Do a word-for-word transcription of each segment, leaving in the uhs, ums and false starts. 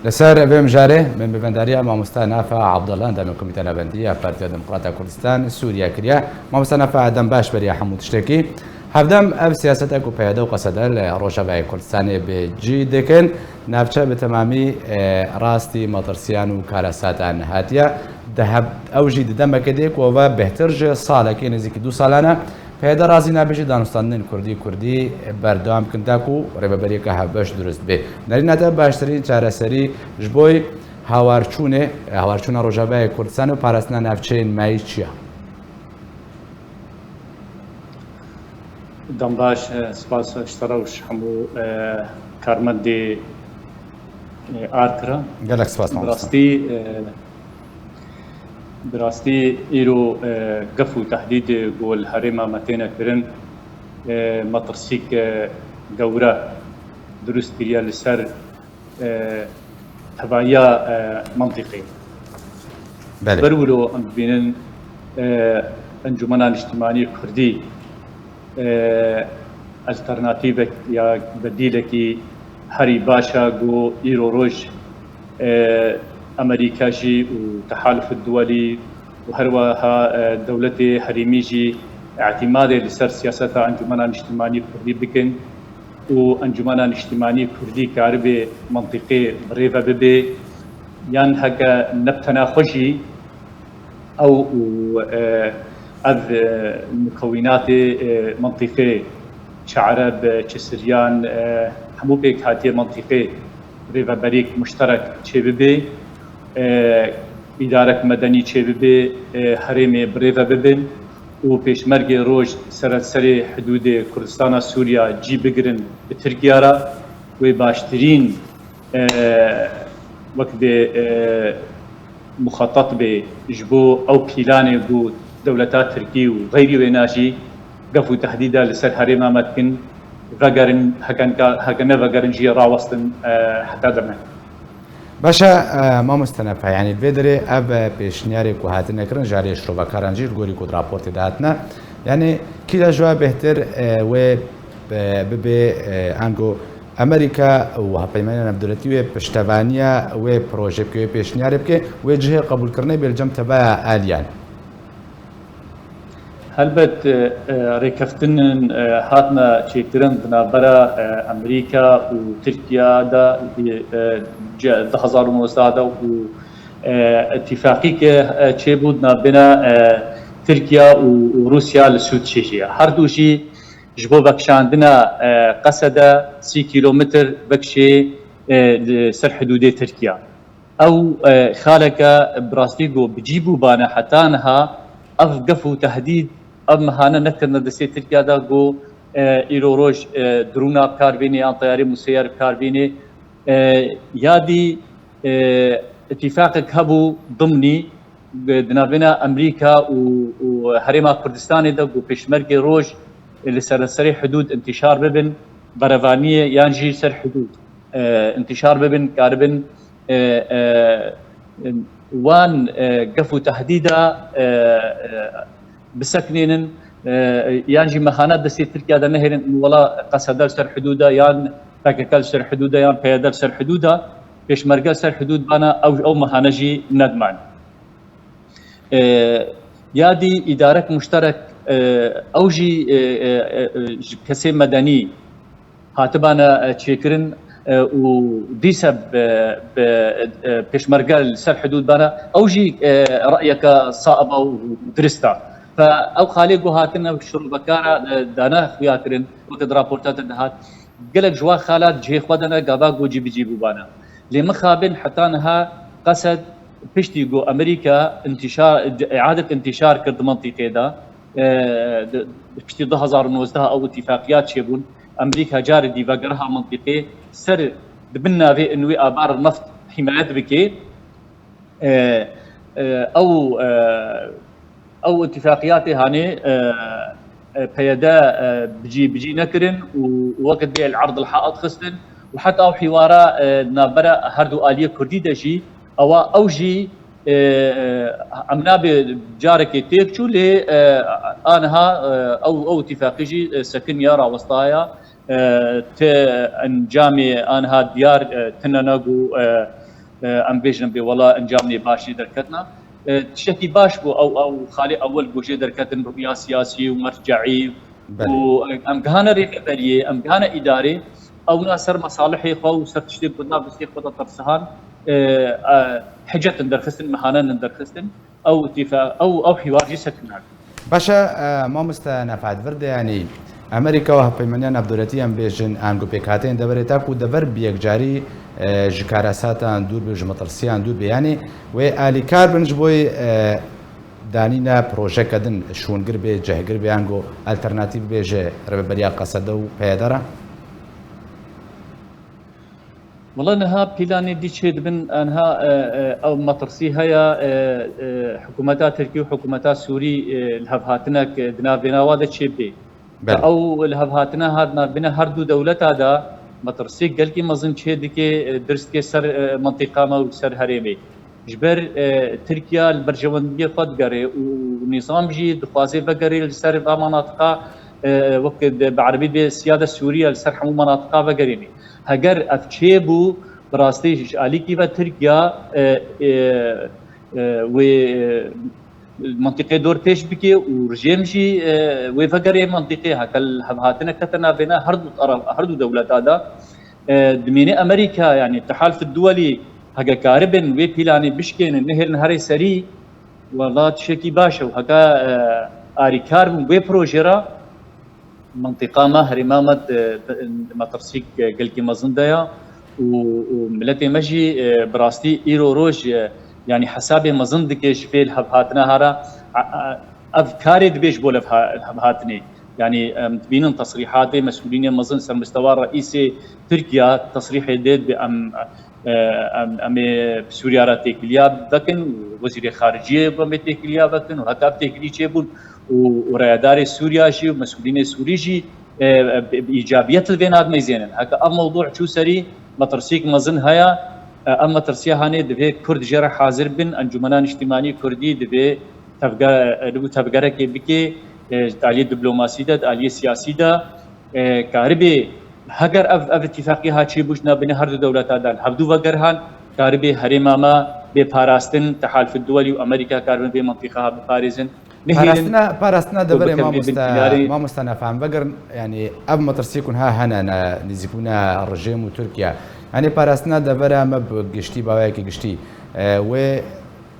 Li ser vê mijarê min bi vendariya mamoste Nafe Abdullah, endamê Komîteya Navendî ya Partiya Demokrata Kurdistan Sûriye kiriye. Mamoste Nafe, dem baş beriya hemû tiştekî. Hevdem, ev siyaseta ku P Y D û Qesede li Rojavayê Kurdistanê bi cî dikin, navçe bi temamî, e, rastî matirsiyan û karesatan hatiye. Di hev-, ew jî di demekê de ku ve bêhtir ji salekê, nêzîkî du salan e, P Y D razî nabe jî danûstandinên kurdî kurdî berdewam bikin, ta ku rêveberiyeke hevbeş dirust bê. Nerîna te baştirîn çareserî ji bo hawarçûnê, hawarçûna Rojavayê Kurdistan û parastina navçeyên me yî çi ye? Dem baş, e, spas ji te re û ji hemû, e, karmendê, e, Arkira. Gelek spas, Bi mamoste. rastî, e, Bi rastî îro, e, gef û tehdîd ku li herêma me têne kirin, e, metirsîk, e, gewre dirust kiriye li ser, e, tevahiya, e, mintîqê. Belê. Ber wilo em dibînin, e, Encûmena Niştimanî Kurdî, e, alternatîvek ya bedîlekî herî baş e ku îro roj, e, Amerîka jî û Tehaluf Duwelî û her wiha, e, dewletê herêmî jî îtîmadê li ser siyaseta Encûmena Niştimanî Kurdî bikin û Encûmena Niştimanî Kurdî karibe mintîqê bi rê ve bibe, yan heke ne bi tena xwe jî, ew û, e, ev, e, mukewînatê, e, mintîqê çi ereb, çi siryan, e, hemû pêkhatiyê mintîqê rêveberîk muşterek çêbibe, e, îdarek medenî çêbibe, e, herêmê bi rê ve bibin û pêşmergê roj seretserê hidûdê Kurdistana Sûriya cî bigirin bi Tirkiya re, wê baştirîn, e, wek bê, e, muxetat bê ji bo ew pîlanê ku dewleta Tirkî û xeyrî wêna jî gef û tehdîda li ser herêma me dikin, vegerin, heke nika, heke nevegerin jî rawestin, e, heta demê. Baş e, e, mamoste Nafe, yanî vê derê ev, e, pêşniyarê ku hatine kirin ji aliyê şirovekaran jî li gorî ku di raportê de hatine, yanî kî de ji we bêhtir, e, wê, e, bibe, e, ango Amerîka û hevpeymanên navdewletî wê piştevaniya wê projê bike, wê pêşniyarê bike, wê cihê qebûlkirinê bê li cem tevaya aliyan. Helbet, e, e, rêkeftinên, e, hatine çêkirin di navbera, e, Amerîka û Tirkiya de, e, ce-, du hezar û nozdeh de û, e, îtîfaqî ke, e, çêbû di navbêna, e, Tirkiya û, û Rûsya li Sûd çêjî ye. Her du jî ji bo vekişandina, e, Qesede sî kîlometr vekişê, e, li ser hidûdê Tirkiya. Ew, e, xaleke bi rastî ku bi cî bûbane heta niha, ev gef û tehdîd, ev mehane nekirine destê Tirkiya de ku, e, îro roj, e, drûna bi kar bînê yan teyarê museyyer bi kar bînê. E, ya dî, e, îtîfaqek hebû dimnî, di navbêna Amerîka û, û Herêma Kurdistanê de ku pêşmergê roj li sereserê hidûd intîşar bibin, berevaniyê yan jî ser hidûd, e, intîşar bibin, karibin, e, e, wan, e, gef û tehdîda, e, e, bisekinînin, e, yan jî mehana destê Tirkiya de nehêlin, wela Qesede li ser hidûda yan P K K li ser hidûda yan P Y D li ser hidûda, pêşmerge li ser hidûd bana, ew, ew mehane jî nediman. E, ya dî îdarek muşterek, e, ew jî, e, e, e, e, ji kesê medenî hatibane, e, çêkirin, e, û dîse bi, bi, e, pêşmerge li ser hidûd bana, ew jî, e, reyeke saib û dirist e. Fe ew xalê ku hatine şirobekara, e, dane xuya kirin, weke di raporta de dihat, gelek ji wan xalat cihê xwe de ne, gava ku cî bi cî bûbane. Lê mixabin heta niha Qesed piştî ku Amerîka intîşar, îadet intîşar kir di mintîqê de, e, di, piştî du hezar û nozdeh ew îtîfaqiyat çêbûn, Amerîka carê dî vegeriha mintîqê ser di bin navê in wê abar neft hîmayet bike. E, e, ew, e, ew îtîfaqiyatê hanê, e, e, P Y D, e, bi cî, bi cî nekirin û wekit bê li erd li haet xistin û heta ew hîwara, e, navbera her du aliyê Kurdî de jî, ewa ew jî, e, e, em nabê carekê têk çû, lê, e, aniha, e, ew, ew îtîfaqî jî, e, sekin ya rawestaya, e, ti encamê aniha diyar, e, tine ne ku, e, e, em bêjin bê wela encamê baş jê derketina. E, tiştekî baş bû ew, ew xalê ewil ku jê derketin bi ya siyasî û merceî Belê. û, e, em gihane rêveberiyê, em gihane îdarê, ewna ser mesalihê xwe û ser tiştê ku nav destê xwe de tirsihan, e, e, hicet in derxistin, mihanen in derxistin. Ew tîfe-, ew, ew hîwar jî sekinand. Baş e, e, mamoste Nefat, vir de, yanî Amerîka û hevpeymaniya navdewletî, em bêjin, ango pêkhateyên deverê, ta ku dever bi yekcarî, e, ji karasatan dûr be, ji metirsiyan dûr be, yanî wê alîkar bin ji bo, e, danîna projeke din, şûngir bê, cehgir bê, ango alternatîf bê ji rêveberiya Qesede û P Y D re? Wela niha pîlanê dî çê dibin, niha, e, e, ew metirsî heye, e, e, hikûmeta Tirkî û hikûmeta Sûrî, e, li hev hatinek, e, di nav vêna wa de çê bê. Belê. Ew li hev hatine hat navbîna her du dewleta de metirsîk gelkî mezin çê dike, e, dirst dike ser, e, mentiqa me û ser herêmê. Ji ber, e, Tirkiye li berjewendiyê xwe digere û nîzam jî dixwaze vegerê li ser va manatiqa, e, wek de bi erebî bê siyade Sûriye li ser hemû manatiqa vegerênê. Heger ev çêbû, bi rastî ji alîkî ve Tirkiye, e, e, e, wê, e, mentiqê dor pêş bike û rejîm jî, e, wê vegerê mentiqê heke li hevhatine kete navbêna her du tara-, her du dewleta de. E, dimîne Amerîka, yanî Tehalf Duwelî, heke karibin wê pîlanê bişkênin, nehêlin herê serî, wela tiştekî baş e û heke, e, arîkar bûn wê projê re, mentiqa me, herêma me di, di, di metirsîk gelkî mezin de ya û, û miletê me jî, e, bi rastî îro roj, e, yanî hesabê mezin dike ji vê li hev hatina hara, a, a, ev karê dibe ji bo li hev ha-, li hev hatinê. Yanî em dibînin tesrîhatê mesûlînê mezin ser mistewa reîsê Tirkiye tesrîhê dê dibe em, e, em, em ê bi Sûriya re têkiliya vekin, wezîrê xariciyê em ê têkiliya vekin û heta ev têkilî çêbûn û, û rayedarê Sûriya jî û mesûlînê Sûrî jî, e, bi, bi îcabiyet li vê nadmeyzênin. Heke ev mewdû çû serî metirsîk mezin heye, e, ev metirsiya hanê divê Kurd jê re hazir bin, encûmena niştîmanî Kurdî divê tevge-, li bo tevgerekê bike, e, di aliyê diplomasî de, di aliyê siyasî de, e, karibê heger ev, ev îtîfaqî ha çêbû ji navbîna her du dewleta de li hevdû vegerhan, karibê herêma me bê parastin, Tehalf Duwelî û Amerîka karibin vê mentiqa ha biparêzin. Nehêlin Parastina, parastina ku deverê bikin vê mamoste, binpîlarê. Mamoste Nefat, vegerin, yanî ev metirsî ku niha hene ne nîzîkbûna rejîm û Tirkiye. Yanî parastina devera me bi giştî, baweyekî giştî, e, wê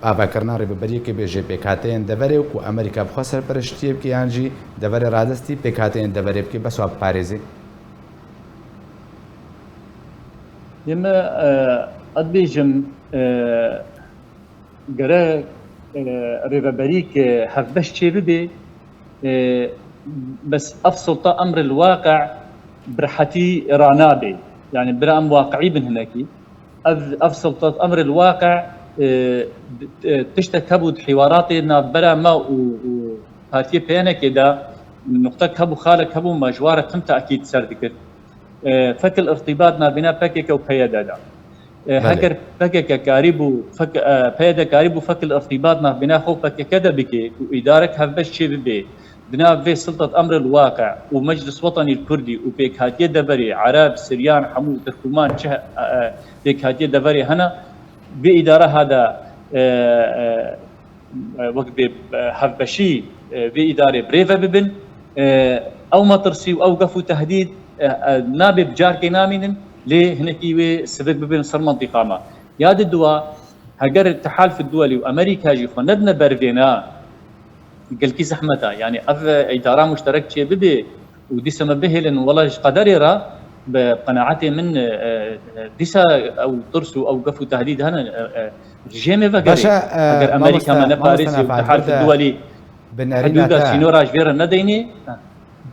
avakirina rêveberiyekê bê ji pêkhateyên deverê û ku Amerîka bi xwe serpereştiyê bike yan jî deverê radestî pêkhateyên deverê bike, bes wa biparêzê? Yê me, e, ez dibêjim, e, gere, e, rêveberîk, e, hevbeş çêbibe, e, bes ev sulta emril waqi bi rehetî ranabe. Yanî bira em waqiî bin hinekî. Ev, ev sulta emril waqi, e, e, tiştek hebû di hîwaratê navbera me û, û partiyê P Y N'ê de nuqtek hebû, xalek hebû, me ji wa re tim tekîd ser dikir. E, fekil irtîbat navbîna P K K û P Y D de. E, Belê. Heger P K K karîbû, fek-, e, P Y D karîbû fekil irtîbat navbîna xwe û P K K de bike û îdarek hevbeş çê bibe, di nav vê sultat emril waqi û Meclis Wetanî Kurdî û pêkhatiyê deverê, Ereb, Siryan, hemû Tirkûman çi, e, e, pêkhatiyê deverê hene, vê îdara ha de, e, e, e, wek bê, e, hevbeşî, e, vê îdarê birêve bibin. E, ew metirsî û ew gef û tehdîd, e, e, nabê bi carkê namînin, lê hinekî wê sivik bibin ser mentiqa me. Ya diduwa, heger Tehalf Duwelî û Amerîka jî xwe nedine ber vêna, gelkî zehmet e. Yanî ev îdara muşterek çê bibe û dîsa me bihêlin, wela ji qederê re bi qenaetê min, e, e, dîsa ew tirs û ew gef û tehdîd hene, e, e, rejîmê vegerê. Baş e, e, Eger Amerîka mamoste, me neparêzî û Nefat, Tehalf bir de, Duwelî bi nerîna hudûda te, sînora ji vê re nedeynê.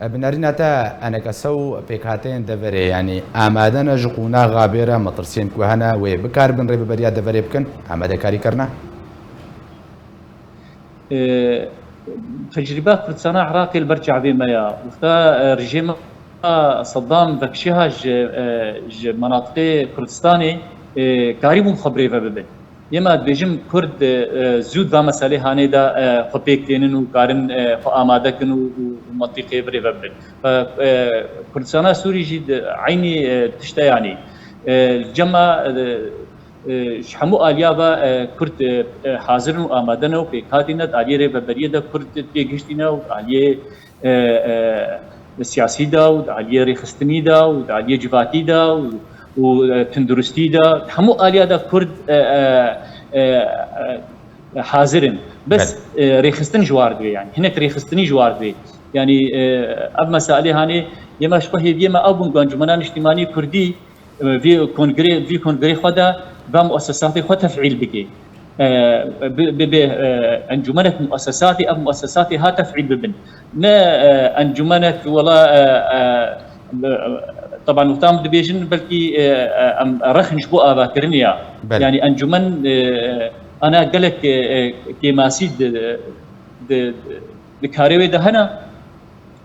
E, bi nerîna te, enekese û pêkhateyên deverê, yanî amade ne ji qonaxa bê re metirsiyên ku hene wê bikaribin rêveberiya deverê bikin, amadekarî kirine? E, tecrîba Kurdistana Iraqê li ber çavê me ya. Wexta, e, rejîma Seddam vekişiha ji, e, ji menatiqê Kurdistanê, e, karîbûn xwe birêve bibin. Yê me dibêjim Kurd, e, zû di va meselê hanê de, e, xwe pêk tênin û karin, e, xwe amade kin û, û, û mentiqê birêve bibin. Ve, e, Kurdistana Sûrî jî di eynî, e, tişt e yanî. E, li cem me, e, e, ji hemû aliya ve, e, Kurd, e, e, hazir in û amade ne û pêk hatî ne, di aliyê rêveberiyê de Kurd tê gihiştî ne û di aliyê, e, e, siyasî de û di aliyê rêxistinî de û di aliyê civatî de û, û, e, tunduristî de, di hemû aliya de Kurd, e, e, e, e, hazir in. Bes, Belê. e, rêxistin ji war divê, yani. Hinek rêxistinî ji war divê. Yani, e, ev meselê hanê, yê me ji xwe hêviyê me ew bûn ku Encûmena Niştimanî Kurdî, e, vî kongrê, vî kongrê xwe de ve muessesatê xwe tefîl bike. E, bi, bi, bi, e, encûmenek muessesatê, ev muessesatê ha tefîl bibin. Ne, e, encûmenek, wela, e, e, e, teban wexta em dibêjin, belkî, e, e, em rexn ji bo avakirinê ya. Belê. Yani encûmen, e, ana gelek, e, e, kêmasî di, di, di karê wê de hene,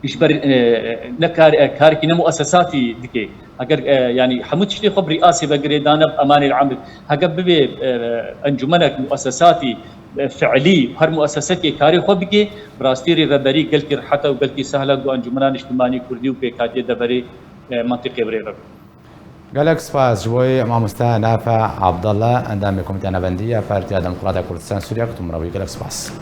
ji ber, e, ne kar, e, karekî ne muessesatî dike. Eger, e, yani hemû tiştê xwe bi rîasê ve girêdane bi emanê li emir. Heger bibê, e, encûmenek muessesatî, e, fiilî, her muessesekê karê xwe bike, bi rastî rêveberî gelkî rihete û gelkî sehla ku Encûmena Niştimanî Kurdî û pêkhatiyê deverê, e, mentiqê bi rê ve bin. Gelek spas ji bo wê mamoste Nafe Abdallah, endamê Komîteya Navendî ya Partiya Demokrata Kurdistan Sûriye, ku tu min re bûyî. Gelek spas.